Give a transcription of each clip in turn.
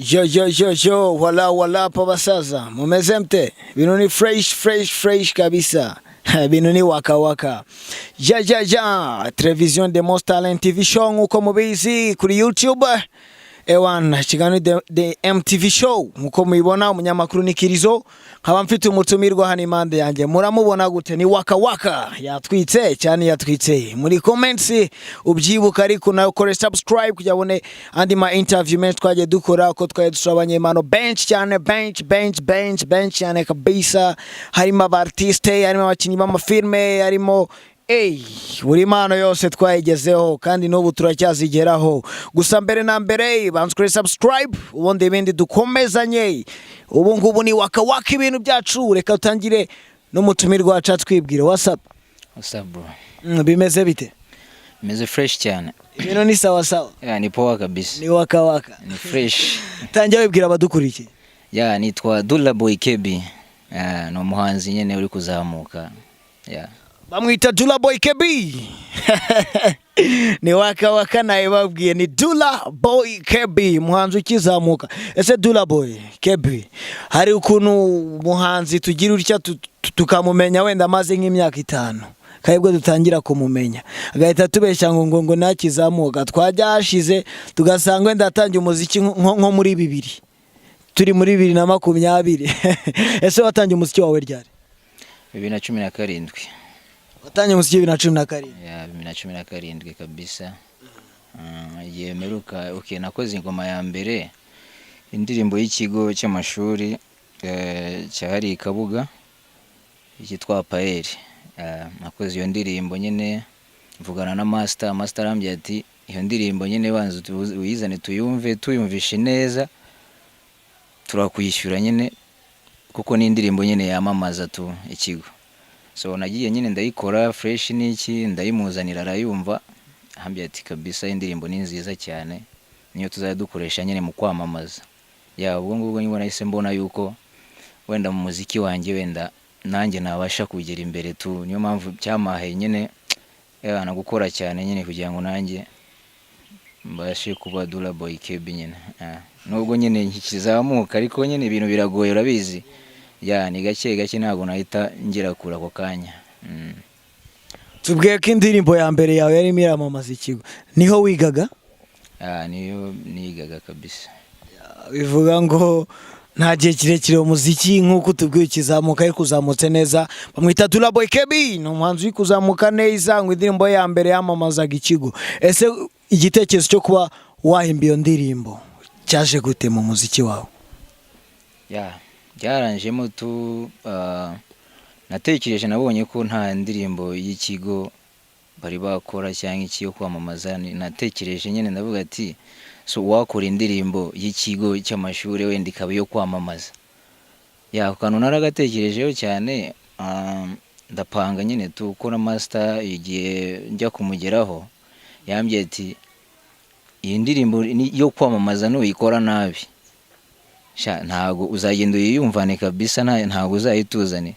Yo yo yo yo, wala wala pa basaza, mumeze mte? Ibintu ni fresh fresh fresh kabisa. Ibintu ni waka waka. Ya ya ya, Television The Most Talent TV Show, nkuko mubizi kuri YouTube. Ewan, ikiganiro The MTV Show, nkuko mubibona, umunyamakuru ni Kirizo, nkaba mfite umutumirwa hano impande yanjye. Muramubona gute? Ni waka waka, yatwitse cyane, yatwitse. Muri comments ubyibuka, ariko nawe ukore subscribe kugira ubone andi ma interview menshi twagiye dukora, ko twagiye dusura abanyempano benshi cyane, bench bench bench bench cyane kabisa. Harimo aba artiste, harimo abakinnyi b'amafilme, harimo, ey, buri mpano yose twayigezeho kandi n'ubu turacyazigeraho. Gusa mbere na mbere banza kuri subscribe, ubundi ibindi dukomezanye. Ubu ngubu ni waka waka ibintu byacu. Reka dutangire n'umutumirwa wacu atwibwira. What's up? What's up, bro? Bimeze bite? Meze fresh cyane. Ibintu ni sawa sawa? Yeah, ni poa kabisa. Ni waka waka. Ni fresh. Tangira wibwira abadukurikiye. Yeah, nitwa Dula Boy Kebi. Yeah, ni umuhanzi nyene uri kuzamuka. Yeah. Bamwita Dula Boy KB. Ni waka waka, nawe babwiye ni Dula Boy KB, umuhanzi ukizamuka. Ese Dula Boy KB, hari ukuntu umuhanzi tugira utya tukamumenya wenda amaze nk'imyaka 5, kabwo dutangira kumumenya, agahita tubeshya ngo ntakizamuka, twajya hashize tugasanga wenda yatangiye umuziki nko muri bibiri, turi muri 2020. Ese watangiye umuziki wawe ryari? 2017. Watangiye umuziki 2017? Yeah, 2017 kabisa. Igihe mperuka, okay, nakoze ingoma ya mbere, indirimbo y'ikigo cy'amashuri cyahariye i Kabuga cyitwa Paeri. Nakoze iyo ndirimbo nyine, mvugana na master, master arambwira ati: "Iyo ndirimbo nyine banza uyizane tuyumve, tuyumvishe neza turakwishyura nyine, kuko ni indirimbo nyine yamamaza tu ikigo." So nagiye nyine ndayikora fresh n'iki, ndayimuzanira, arayumva, ambwira ati: "Kabisa indirimbo ni nziza cyane, niyo tuzajya dukoresha nyine mu kwamamaza." Yeah, ubwo ngubwo nibwo nahise mbona yuko wenda mu muziki wanjye wenda nanjye nabasha kugera imbere tu. Niyo mpamvu cyamahaye nyine na gukora cyane nyine kugira ngo nanjye mbashe kuba Dula Boy KB nyine. Ah, nubwo nyine nkikizamuka, ariko nyine ibintu biragoye, urabizi. Yeah, ni gake gake, ntabwo nahita ngera kure ako kanya. Tubwiye ko indirimbo ya mbere yawe yarimo iramamaza ikigo, niho wigaga? Ah, niyo nigaga kabisa. Bivuga ngo nta gihe kirekire umuziki, nk'uko tubwiye ukizamuka, ariko uzamutse neza. Bamwita Dula Boy KB, ni umuhanzi uri kuzamuka neza, ngo indirimbo ye ya mbere yamamazaga ikigo. Ese igitekerezo cyo kuba wahimba iyo ndirimbo cyaje gute mu muziki wawe? Yeah, byaranjemo tu. Natekereje, nabonye ko nta ndirimbo y'ikigo bari bakora cyangwa iki yo kwamamaza. Natekereje nyine ndavuga ati: "So wakora indirimbo y'ikigo cy'amashuri wenda ikaba iyo kwamamaza." Yeah, ako kantu naragatekerejeho cyane, ndapanga nyine tu, ko na master igihe njya kumugeraho yambwiye ati: "Iyi ndirimbo yo kwamamaza nuyikora nabi sha ntago uzagenda uyiyumvane kabisa, ntago uzayituzane."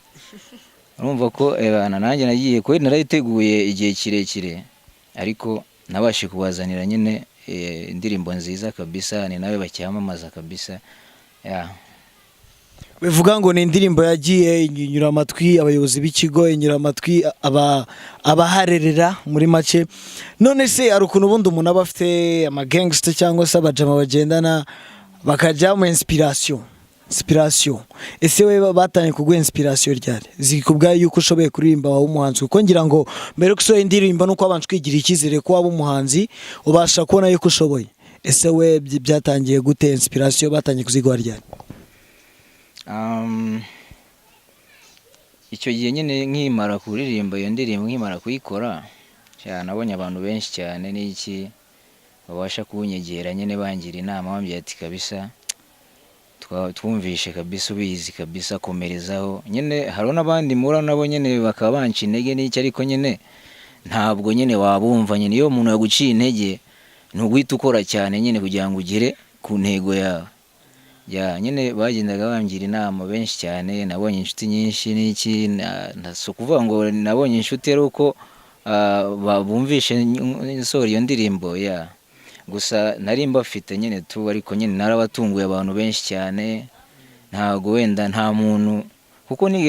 Urumva ko ebana nanjye nagiye kuri narayiteguye igihe kirekire, ariko nabashe kubazanira nyine indirimbo nziza kabisa, ni nawe bacyamamaza kabisa, yeah. Bivuga ngo ni indirimbo yagiye inyura amatwi abayobozi b'ikigo, inyura amatwi abaharerera muri make. None se hari ukuntu ubundi umuntu aba afite amagangster cyangwa se abajama bagendana bakajya mu inspiration? Ese we batangiye kuguha inspiration ryari zikubwira yuko ushoboye kuririmba, waba umuhanzi? Kuko ngira ngo mbere yo gusohora indirimbo nuko wabanje kwigirira icyizere ko waba umuhanzi, ubasha kubona yuko ushoboye. Ese we byatangiye gute? Inspiration batangiye kuziguha ryari? Icyo gihe nyine nkimara kuririmba iyo ndirimbo, nkimara kuyikora cyane, nabonye abantu benshi cyane n'iki babasha kunyegera nyine, bangira inama, bambwira ati: "Kabisa twumvishe kabisa ubizi kabisa, komerezaho nyine." Hari n'abandi mpura nabo nyine bakaba banca intege n'iki, ariko nyine ntabwo nyine wabumva nyine. Iyo umuntu yaguciye intege ni uguhita ukora cyane nyine kugira ngo ugere ku ntego yawe. Yeah, nyine bagendaga bangira inama benshi cyane. Nabonye inshuti nyinshi n'iki, si ukuvuga ngo nabonye inshuti ari uko bumvishe nsohora iyo ndirimbo, yeah. Gusa nari mbafite nyine tu, ariko nyine narabatunguye abantu benshi cyane. Ntago wenda nta muntu, kuko ni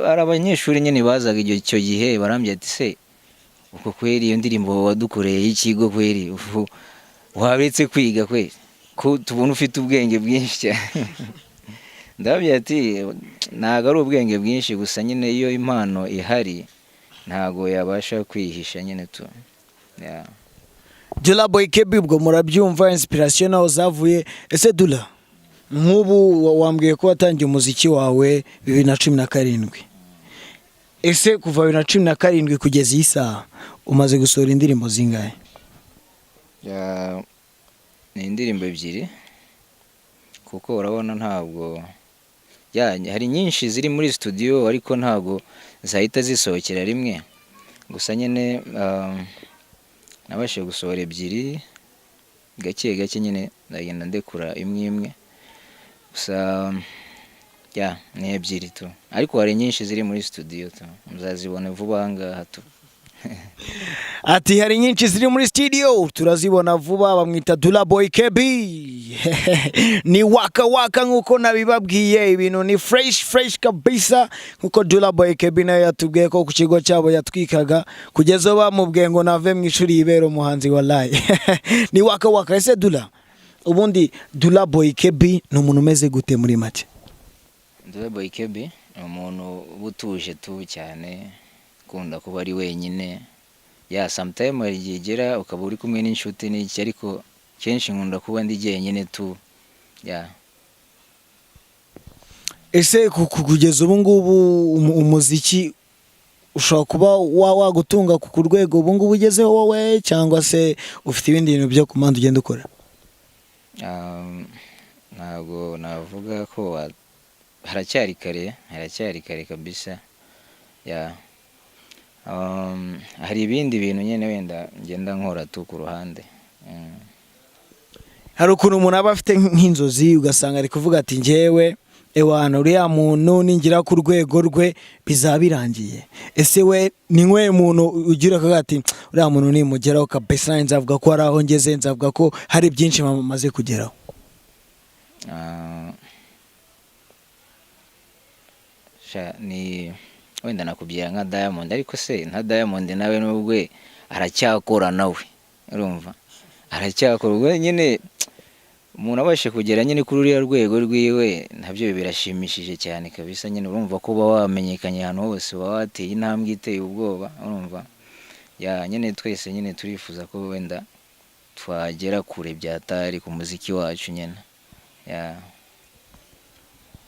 hari abanyeshuri nyine bazaga icyo gihe barambwira ati: "Se uko kweri iyo ndirimbo wadukoreye y'ikigo, kweri ufu waretse kwiga kweri, ko tubona ufite ubwenge bwinshi cyane?" Ndababwira ati: "Ntabwo ari ubwenge bwinshi, gusa nyine iyo impano ihari ntabwo yabasha kwihisha nyine tu." Yeah. Dula Boy KB, ubwo murabyumva inspiration naho zavuye. Ese Dula, nk'ubu wambwiye ko watangiye umuziki wawe 2017. Ese kuva 2017 kugeza iyi saha umaze gusohora indirimbo zingahe? Yeah, ni indirimbo ebyiri, kuko urabona ntabwo ya hari nyinshi ziri muri studio, ariko ntabwo zahita zisohokera rimwe. Gusa nyine nabashije gusohora ebyiri, gake gake nyine ndagenda ndekura imwe imwe. Gusa ya ni ebyiri tu, ariko hari nyinshi ziri muri studio tu, muzazibona vuba aha ngaha tu. Ati hari nyinshi ziri muri studio, turazibona vuba. Bamwita Dula Boy KB, ni waka waka nkuko nabibabwiye, ibintu ni fresh fresh kabisa. Nkuko Dula Boy KB nayo yatubwiye ko ku kigo cyabo yatwikaga kugeza aho bamubwiye ngo nave mu ishuri yibera umuhanzi. Wallahi ni waka waka. Ese Dula, ubundi Dula Boy KB ni umuntu umeze gute muri make? Dula Boy KB ni umuntu uba utuje tu cyane, ukunda kuba ari wenyine. Ya, sometime hari igihe igera ukaba uri kumwe n'inshuti n'iki, ariko kenshi nkunda kuba ndi jyenyine tu, ya. Ese kugeza ubu ngubu umuziki ushobora kuba wagutunga ku rwego ubu ngubu ugezeho wowe, cyangwa se ufite ibindi bintu byo ku mpande ugenda ukora? Ntabwo navuga ko haracyari kare, haracyari kare kabisa. Ya, hari ibindi bintu nyine wenda ngenda nkora tu ku ruhande. Hari ukuntu umuntu aba afite nk'inzozi, ugasanga ari kuvuga ati: "Njyewe ewana uriya muntu ningira ku rwego rwe bizaba birangiye." Ese we ni nk'uwe muntu ugira akavuga ati: "Uriya muntu nimugeraho kabisa nanjye nzavuga ko hari aho ngeze, nzavuga ko hari byinshi maze kugeraho"? Ah, sha ni wenda nakubwira nka Diamond, ariko se nka Diamond nawe nubwe aracyakora, nawe urumva aracyakora. Ubwo nyine umuntu abashe kugera nyine kuri uriya rwego rwiwe, nabyo birashimishije cyane kabisa. Nyine urumva ko uba wamenyekanye ahantu hose, uba wateye intambwe iteye ubwoba, urumva. Ya, nyine twese nyine turifuza ko wenda twagera kure byatari ku muziki wacu nyine, ya.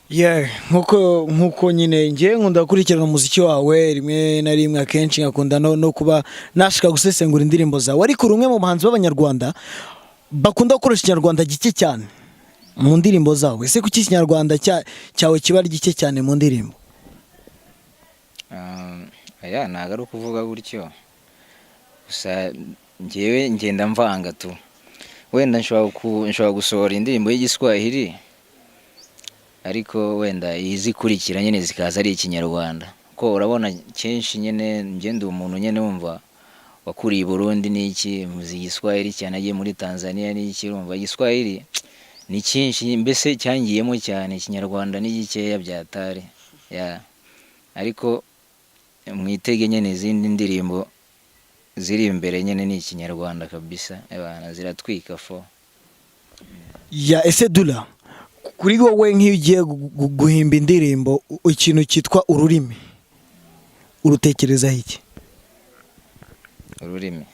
Yeah, nkuko nyine njye nkunda gukurikirana umuziki wawe rimwe na rimwe, akenshi nkakunda no kuba nashaka gusesengura indirimbo zawe, ariko uri umwe mu bahanzi b'abanyarwanda bakunda gukoresha ikinyarwanda gike cyane mu ndirimbo zawe. Ese kuki ikinyarwanda cyawe kiba ari gike cyane mu ndirimbo? Aya ntabwo ari ukuvuga gutyo gusa, njyewe ngenda mvanga tu. Wenda nshobora gusohora indirimbo y'igiswahili, ariko wenda izikurikira nyine zikaza ari ikinyarwanda, ko urabona kenshi nyine njye ndi umuntu nyine wumva wakuriye i Burundi n'iki, muzi igiswahili cyane, agiye muri Tanzania n'iki, urumva igiswahili ni cyinshi, mbese cyangiyemo cyane, ikinyarwanda ni gikeya byatari. Ya, ariko mwitege nyine izindi ndirimbo ziri imbere nyine ni ikinyarwanda kabisa. Ebana ziratwika fo. Ya, ese Dula, kuri wowe nk'iyo ugiye guhimba indirimbo, ikintu cyitwa ururimi urutekerezaho iki? Ururimi?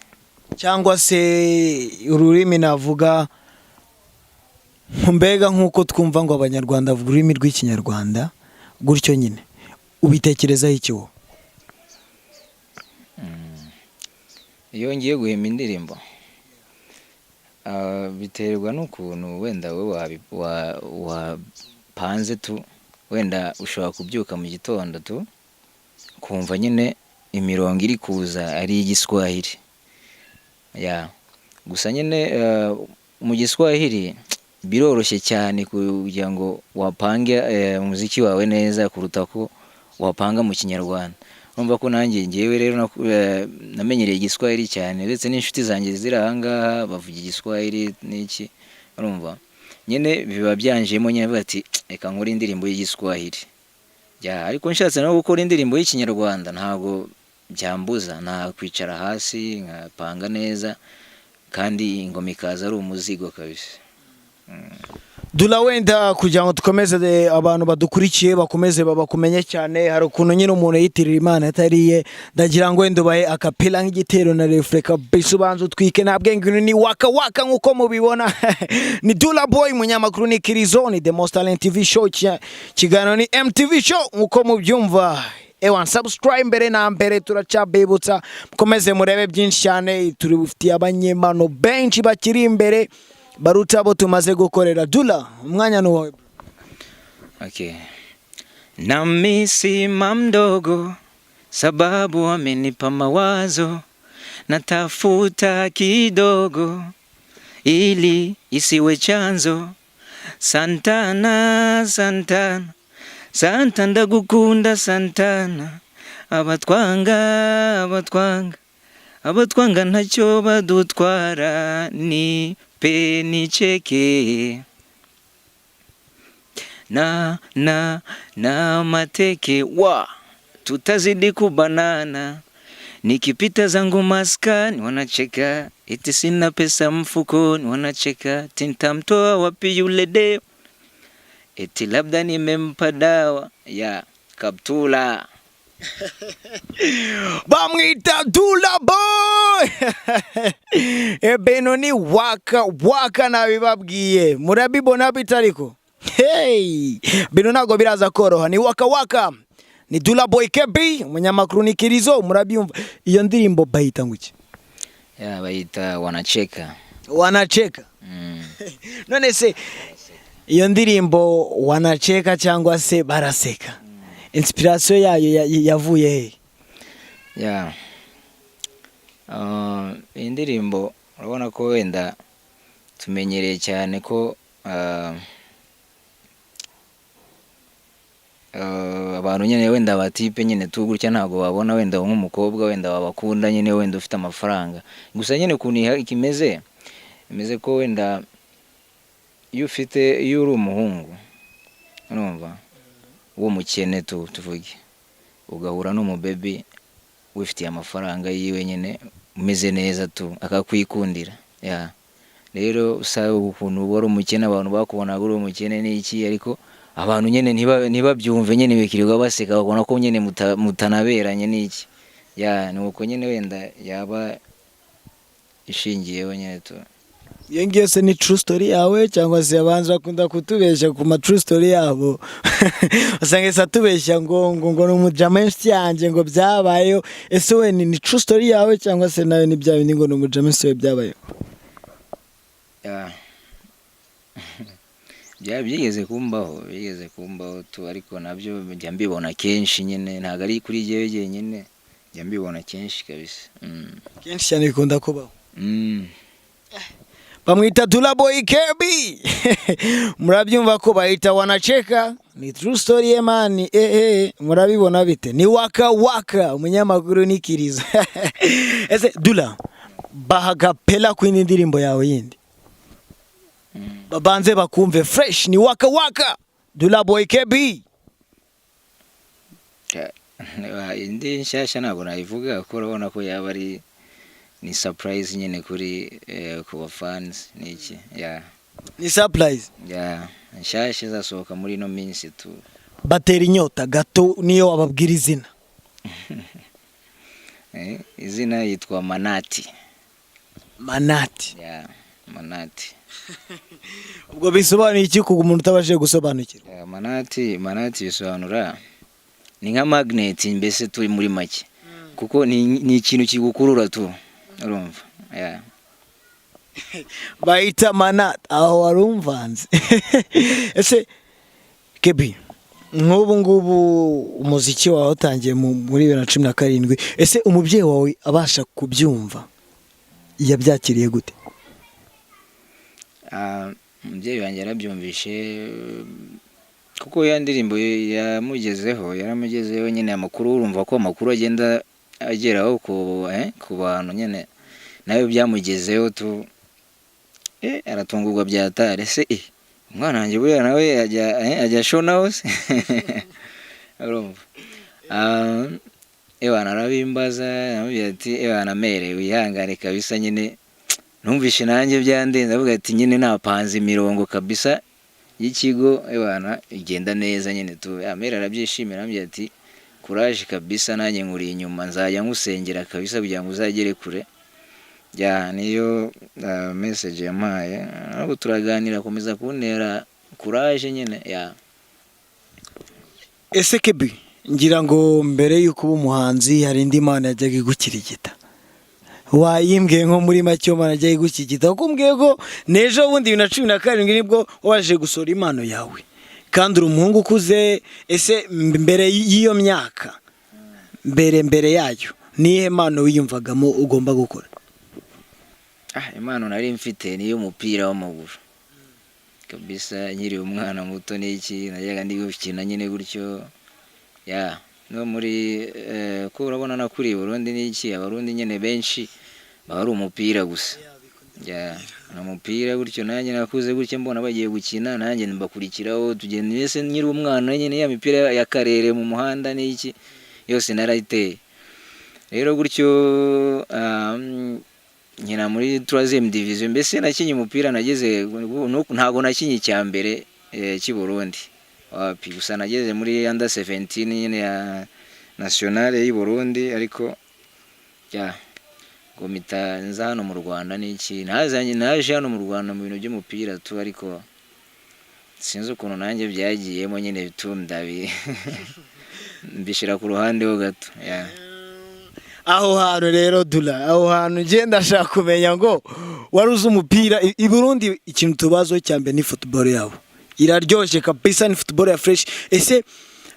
Cyangwa se ururimi navuga mbega nk'uko twumva ngo abanyarwanda bavuga ururimi rw'ikinyarwanda gutyo nyine, ubitekerezaho iki wowe? Iyo ngiye guhimba indirimbo, biterwa n'ukuntu wenda wowe wapanze tu. Wenda ushobora kubyuka mu gitondo tu, kumva nyine imirongo iri kuza ari iy'igiswahili. Ya, gusa nyine mu giswahili biroroshye cyane kugira ngo wapange umuziki wawe neza kuruta ko wapanga mu kinyarwanda. Urumva ko nanjye ngewe rero namenyereye Igiswahili cyane, uretse n'inshuti zanjye ziri aha ngaha bavuga Igiswahili n'iki. Urumva nyine biba byanjemo nyine, bavuga ati: "Reka nkore indirimbo y'Igiswahili." Ya, ariko nshatse no gukora indirimbo y'Ikinyarwanda ntabwo byambuza, nta kwicara hasi nkapanga neza, kandi ingoma ikaza ari umuzigo kabisa. Dula, wenda kugira ngo dukomeze, abantu badukurikiye bakomeze babakumenye cyane, hari ukuntu nyine umuntu yitirira Imana atariye. Ndagira ngo wenda ubahe acapella nk'igitero na refrain kabisa, ubanza utwike. Nta bwenge, ni waka waka nk'uko mubibona. Ni Dula Boy, umunyamakuru ni Kirizo, ni The Most Talent TV Show, kiganiro ni MTV Show nk'uko mubyumva. Ewan, subscribe mbere na mbere, turacabibutsa, mukomeze murebe byinshi cyane. Turi bufitiye abanyempano benshi bakiri imbere baruta abo tumaze gukorera. Dula, umwanya ni uwawe. Okay. Namisi mdogo sababu amenipa mawazo, natafuta kidogo ili isiwe chanzo. Santana, Santana, Santa, ndagukunda Santana. Abatwanga, abatwanga, abatwanga ntacyo badutwara, ni pe nicheke na na na mateke wa tutazidi kubanana, nikipita zangu maskani wanacheka, eti sina pesa mfukoni wanacheka, tintamtoa wapi yule deo, eti labda nimempa dawa ya kaptula. Bamwita Dula Boy. Ebeno ni waka waka, nabibabwiye, murabibona bitariko. Hey, bino ntabwo biraza koroha, ni waka waka, ni Dula Boy KB, umunyamakuru ni Kirizo, murabyumva. Iyo ndirimbo bayita ngo iki? Ya, bayita Wanacheka. Wanacheka. None se iyo ndirimbo Wanacheka cyangwa se Baraseka, inspiration yayo yavuye he? Ya. Iyi ndirimbo urabona ko wenda tumenyereye cyane ko abantu nyine wenda abatipe nyine tu gutya ntabwo babona wenda nk'umukobwa wenda wabakunda nyine wenda ufite amafaranga gusa. Nyine ukuntu imeze, imeze ko wenda iyo ufite, iyo uri umuhungu, urumva, w'umukene tu tuvuge, ugahura n'umubebi wifitiye amafaranga yiwe nyine, umeze neza tu, akakwikundira. Ya, rero usaba ukuntu wari umukene, abantu bakubonaga uri umukene n'iki, ariko abantu nyine ntibabyumve nyine, bikirirwa baseka, bakabona ko nyine mutanaberanye n'iki. Ya, ni uko nyine wenda yaba ishingiyeho nyine tu. Iyo ngiyo se ni true story yawe, cyangwa se abanza bakunda kutubeshya ku ma true story yabo? Usanga ese atubeshya ngo ni umujama inshuti yanjye ngo byabayeho. Ese we ni true story yawe, cyangwa se nawe ni bya bindi ngo ni umujama inshuti yawe byabayeho? Ya. Byigeze kumbaho, byigeze kumbaho tu, ariko nabyo njya mbibona kenshi nyine, ntabwo ari kuri jyewe jyenyine, njya mbibona kenshi kabisa. Kenshi cyane bikunda kubaho. Mm. Bamwita Dula Boy KB, murabyumva ko bayita Wanacheka, ni true story ye man. Murabibona bite? Ni waka waka, umunyamakuru ni Kiriza. Ese Dula, baha acapella ku yindi ndirimbo yawe yindi, babanze bakumve fresh. Ni waka waka, Dula Boy KB. Ya, indi nshyashya ntabwo nayivuga kuko urabona ko yaba ari ni surprise nyine kuri ku ba fans n'iki, ya. Ni surprise. Ya, nshyashya izasohoka muri ino minsi tu. Batera inyota gato, niyo wababwira izina. Izina yitwa Manati. Manati. Ya, Manati. Ubwo bisobanuye iki ku muntu utabashije gusobanukirwa? Ya, Manati, Manati bisobanura ni nka magnet mbese turi muri make, kuko ni ikintu kigukurura tu, urumva, ya. Bayita Manati, aho wari umvanze. Ese Kebi, nk'ubu ngubu umuziki wawe watangiye muri 2017, ese umubyeyi wawe abasha kubyumva yabyakiriye gute? Ah, umubyeyi wanjye yarabyumvishe. Kuko ya ndirimbo yamugezeho, yaramugezeho nyine. Amakuru, urumva ko amakuru agenda ageraho ku bantu nyine, nawe byamugezeho tu, aratungurwa byatare se, umwana wanjye buriya nawe ajya shonaho se? Urumva, ewana arabimbaza, aramubwira ati: "Ewana mere, wihangane kabisa." Nyine numvishe nanjye byandenze, avuga ati nyine napanze imirongo kabisa y'ikigo, ewana igenda neza nyine tu. Amere arabyishimira, arambwira ati: "Courage kabisa, nanjye nkuri inyuma, nzajya nkusengera kabisa kugira ngo uzagere kure." Ya, niyo message yampaye. Ahubwo turaganira, akomeza kuntera courage nyine, ya. Ese Kebi, ngira ngo mbere y'uko uba umuhanzi hari indi mpano yajyaga igukirigita, wayimbwiye nko muri make iyo mpano yajyaga igukirigita? Kuko umbwiye ko n'ejo bundi 2017 nibwo waje gusohora impano yawe, kandi uri umuhungu ukuze. Ese mbere y'iyo myaka, mbere yayo, niyihe mpano wiyumvagamo ugomba gukora? Ah, impano nari mfite ni iy'umupira w'amaguru kabisa. Nkiri umwana muto n'iki, najyaga ndi gukina nyine gutyo, ya, no muri ko urabona nakuriye i Burundi n'iki, Abarundi nyine benshi baba ari umupira gusa, ya, ni umupira gutyo. Nanjye nakuze gutyo mbona bagiye gukina, nanjye mbakurikiraho, tugenda mbese nkiri umwana nyine, ya mipira y'akarere mu muhanda n'iki yose narayiteye. Rero gutyo, nkina muri troisième division. Mbese nakinye umupira nageze, ntabwo nakinye icya mbere cy'i Burundi, wapi. Gusa nageze muri under 17 nyine ya nationale y'i Burundi, ariko ya ngo mpita nza hano mu Rwanda n'iki. Nazanye, naje hano mu Rwanda mu bintu by'umupira tu, ariko sinzi ukuntu nanjye byagiyemo nyine tu, ndabi mbishyira ku ruhande ho gato, ya. Aho hantu rero Dula, aho hantu ngenda ndashaka kumenya ngo wari uzi umupira i Burundi? Ikintu tubazo cya mbere ni football yabo, iraryoshye kabisa, ni football ya fresh. Ese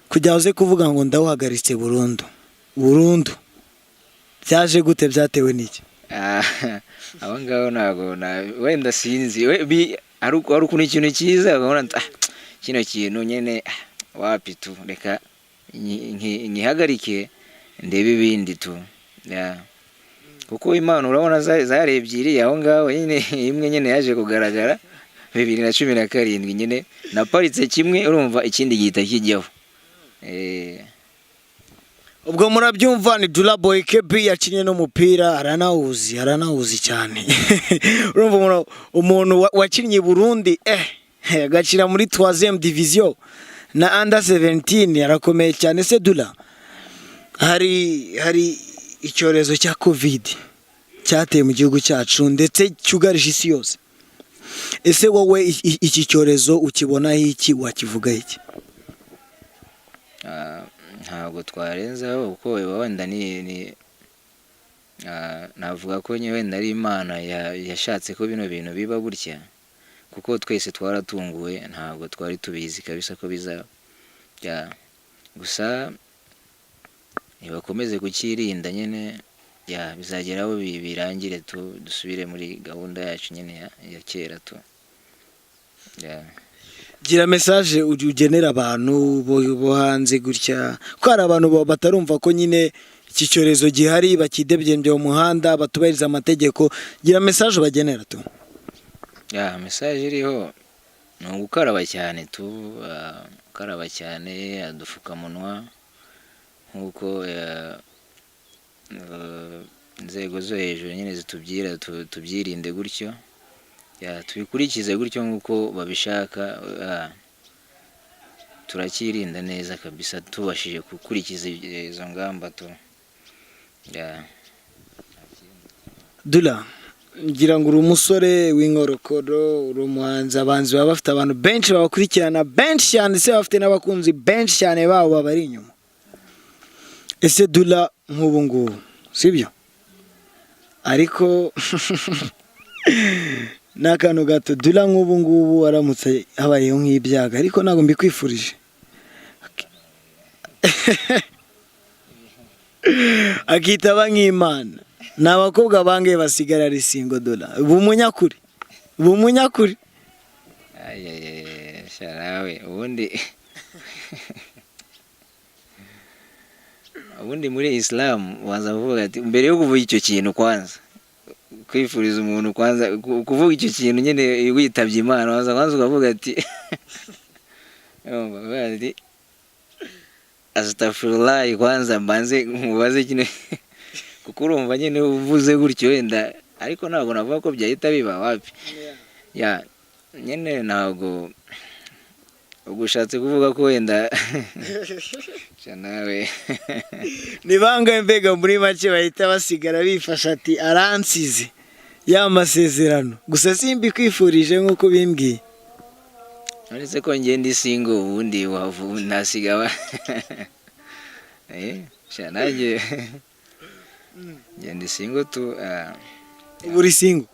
kugira uze kuvuga ngo ndawuhagaritse burundu burundu, byaje gute? Byatewe n'iki? Ah, aho ngaho ntabwo wenda sinzi, hari ukuntu ikintu cyiza ukabona ati, "Ah, kino kintu nyine, ah, wapi tu, reka nyihagarike ndebe ibindi tu." Ya. Kuko impano urabona zari ebyiri aho ngaho nyine, imwe nyine yaje kugaragara 2017 nyine, naparitse kimwe, urumva ikindi gihita kijyaho. Ubwo murabyumva, ni Dula Boy KB, yakinnye n'umupira, aranawuzi, aranawuzi cyane. Urumva umuntu wakinnye i Burundi, agakina muri 3e division na under 17, arakomeye cyane. Se Dula, hari icyorezo cya Covid cyateye mu gihugu cyacu ndetse cyugarije isi yose. Ese wowe iki cyorezo ukibonaho iki? Wakivugaho iki? Ah, ntabwo twarenzaho kuko wenda ni navuga ko nyine wenda ari Imana yashatse ko bino bintu biba gutya, kuko twese twaratunguwe, ntabwo twari tubizi kabisa ko bizaba. Ya, gusa nibakomeze kucyirinda nyine, ya, bizageraho birangire tu, dusubire muri gahunda yacu nyine ya kera tu, ya. Gira message ugenera abantu bo hanze gutya, ko hari abantu batarumva ko nyine iki cyorezo gihari, bakidegembya mu muhanda, batubahiriza amategeko. Gira message ubagenera tu. Ya, message iriho ni ugukaraba cyane tu, gukaraba cyane, udupfukamunwa, nk'uko inzego zo hejuru nyine zitubwira, tubyirinde gutyo, ya, tubikurikize gutyo nk'uko babishaka. Turakirinda neza kabisa tubashije gukurikiza izo ngamba tu, ya. Dula, ngira ngo uri umusore w'inkorokoro, uri umuhanzi. Abahanzi baba bafite abantu benshi babakurikirana, benshi cyane, ndetse bafite n'abakunzi benshi cyane babo babari inyuma. Ese Dula, nk'ubu ngubu sibyo, ariko ni akantu gato, Dula nk'ubu ngubu aramutse habayeho nk'ibyago, ariko ntabwo mbikwifurije, akitaba nk'Imana, ni abakobwa bangahe basigara ari single? Dula, ubu umunyakuri, ubu umunyakuri. Ayayaya, sha nawe ubundi Ubundi muri Islam waza kuvuga ati mbere yo kuvuga icyo kintu, kwanza kwifuriza umuntu, kwanza kuvuga icyo kintu nyine witabye Imana, waza kwanza ukavuga ati, urumva, ukavuga ati astafurulahi, kwanza mbanze nkubaze kino, kuko urumva nyine uvuze gutyo wenda, ariko ntabwo navuga ko byahita biba, wapi. Ya, nyine ntabwo ubwo ushatse kuvuga ko wenda sha nawe. Ni bangahe mbega muri make bahita basigara bifasha ati aransize ya masezerano? Gusa simbi kwifurije nk'uko bimbwiye. Uretse ko ngenda single, ubundi wavu nasiga sha nanjye ngenda single tu, ah. Ubu uri single?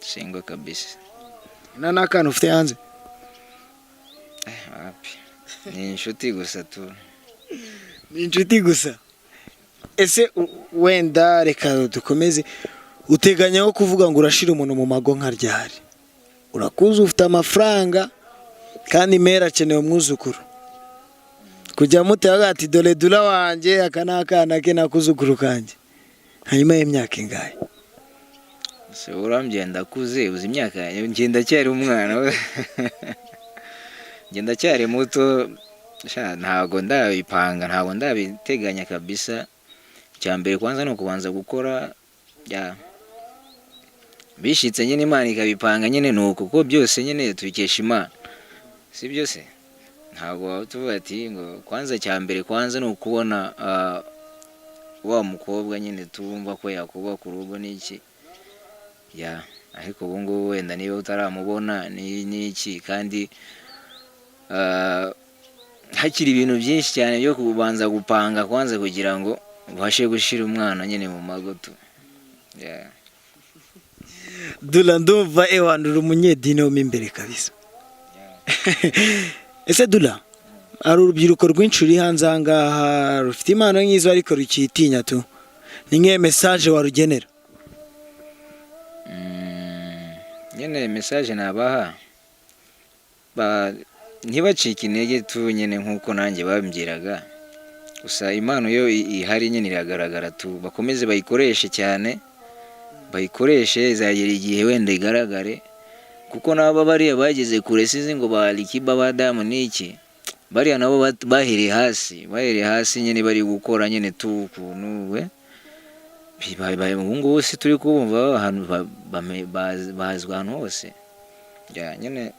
Single kabisa. Nta n'akana ufite hanze? Wapi, ni inshuti gusa tu. Ni inshuti gusa. Ese wenda reka dukomeze, uteganya ko kuvuga ngo urashira umuntu mu mago nka ryari? Urakuze, ufite amafaranga, kandi mera akeneye umwuzukuru kujya mutera ati dore Dula wanjye, aka ni akana ke n'akuzukuru kanjye, hanyuma y'imyaka ingahe? Se urambye ndakuze, uzi imyaka yanjye? Njye ndacyari umwana, njye ndacyari muto. Sha, ntabwo ndabipanga, ntabwo ndabiteganya kabisa. Icya mbere kwanza ni ukubanza gukora. Ya, bishitse nyine Imana ikabipanga nyine, ni uko, kuko byose nyine tubikesha Imana, si byo se? Ntabwo waba tuvuga ati ngo kwanza cya mbere kwanza ni ukubona wa mukobwa nyine tumva ko yakubaka urugo n'iki. Ya, ariko ubu ngubu wenda niba utaramubona ni n'iki, kandi hakiri ibintu byinshi cyane byo kubanza gupanga kwanza kugira ngo ubashe gushyira umwana nyine mu mago tu. Yeah. Dula, ndumva ewana uri umunyedini wo mo imbere kabisa. Ese Dula, hari urubyiruko rwinshi ruri hanze aha ngaha rufite impano nk'izo ariko rukitinya tu, ni nk'iyo message warugenera? Nyine message nabaha, ntibacike intege tu nyine nk'uko nanjye babimbwiraga. Gusa impano yo ihari nyine iragaragara tu, bakomeze bayikoreshe cyane, bayikoreshe, izagera igihe wenda igaragare, kuko nabo bariya bageze kure, sizi ngo ba Alikiba, ba Diamond n'iki, bariya nabo bahereye hasi, bahereye hasi nyine bari gukora nyine tu ukuntu we ubu ngubu si turi kubumva ahantu bazwi ahantu hose. Ya, nyine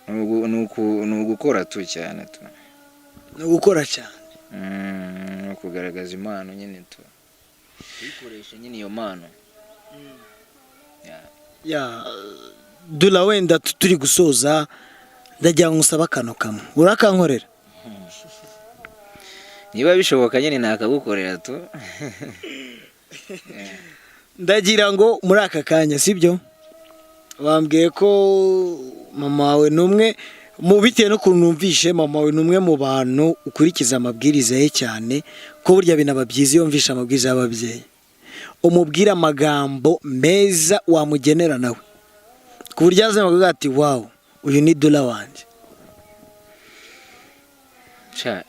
ni ugukora tu cyane tu. Ni ugukora cyane. Ni ukugaragaza impano nyine tu, kuyikoresha nyine iyo mpano. Ya. Ya, Dula, wenda turi gusoza, ndagira ngo usabe akantu kamwe, urakankorera? Niba bishoboka nyine nakagukorera tu. Ndagira ngo muri aka kanya, sibyo, bambwiye ko mama wawe ni umwe mu, bitewe n'ukuntu numvishe, mama wawe ni umwe mu bantu ukurikiza amabwiriza ye cyane, ko burya binaba byiza iyo wumvishe amabwiriza y'ababyeyi. Umubwire amagambo meza wamugenera nawe ku buryo azavuga ati wow, uyu ni Dula wanjye. Sha,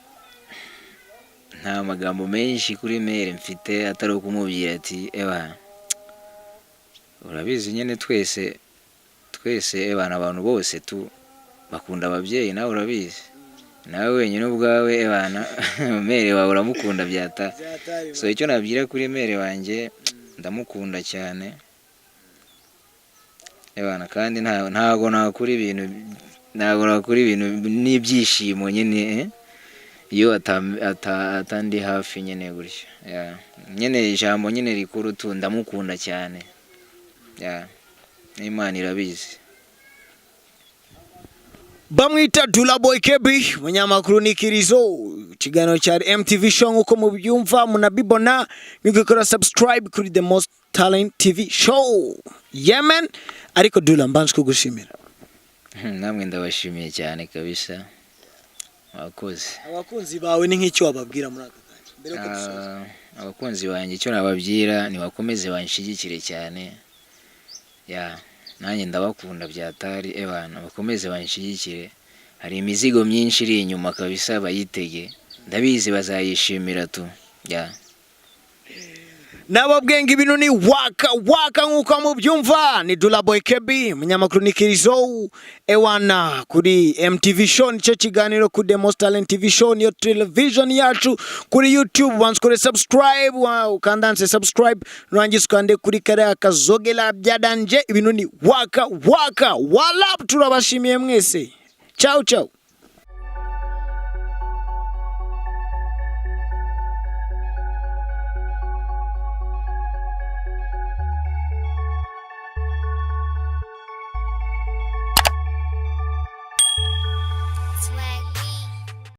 nta magambo menshi kuri mère mfite atari ukumubwira ati eba urabizi nyine, twese twese ebana, abantu bose tu bakunda ababyeyi, nawe urabizi, nawe wenyine ubwawe ebana mère wawe uramukunda byata. So icyo nabwira kuri mère wanjye, ndamukunda cyane ebana, kandi ntago nakura ibintu, ntago nakura ibintu n'ibyishimo nyine, iyo atandi hafi nyine gutyo. Yeah. Nyine ijambo nyine rikuru tu, ndamukunda cyane. Yeah. N'Imana irabizi. Bamwita Dula Boy Kebi, umunyamakuru ni Kirizo. Ikiganiro cya MTV Show nk'uko mubyumva munabibona, mugakora subscribe kuri The Most Talent TV Show. Yemen, ariko Dula, mbanje kugushimira. Namwe ndabashimiye cyane kabisa, mwakoze. Abakunzi bawe ni nk'icyo wababwira muri aka kanya mbere yuko dusoza? Ah, abakunzi banjye icyo nababwira, nibakomeze banshigikire cyane. Ya, nanjye ndabakunda byatari. Ebana, bakomeze banshigikire. Hari imizigo myinshi iri inyuma kabisa, bayitege, ndabizi bazayishimira tu, yeah. Nababwiye ngo ibintu ni waka waka nk'uko mubyumva. Ni Dula Boy Kebi, umunyamakuru ni Kirizo ewana kuri MTV Show, nicyo kiganiro ku The Most Talent TV Show, niyo television yacu kuri YouTube. Once ukore subscribe, ukandanse subscribe, nurangiza ukande kuri kariya kazogera bya danger. Ibintu ni waka waka. Walap, turabashimiye mwese. Ciao ciao.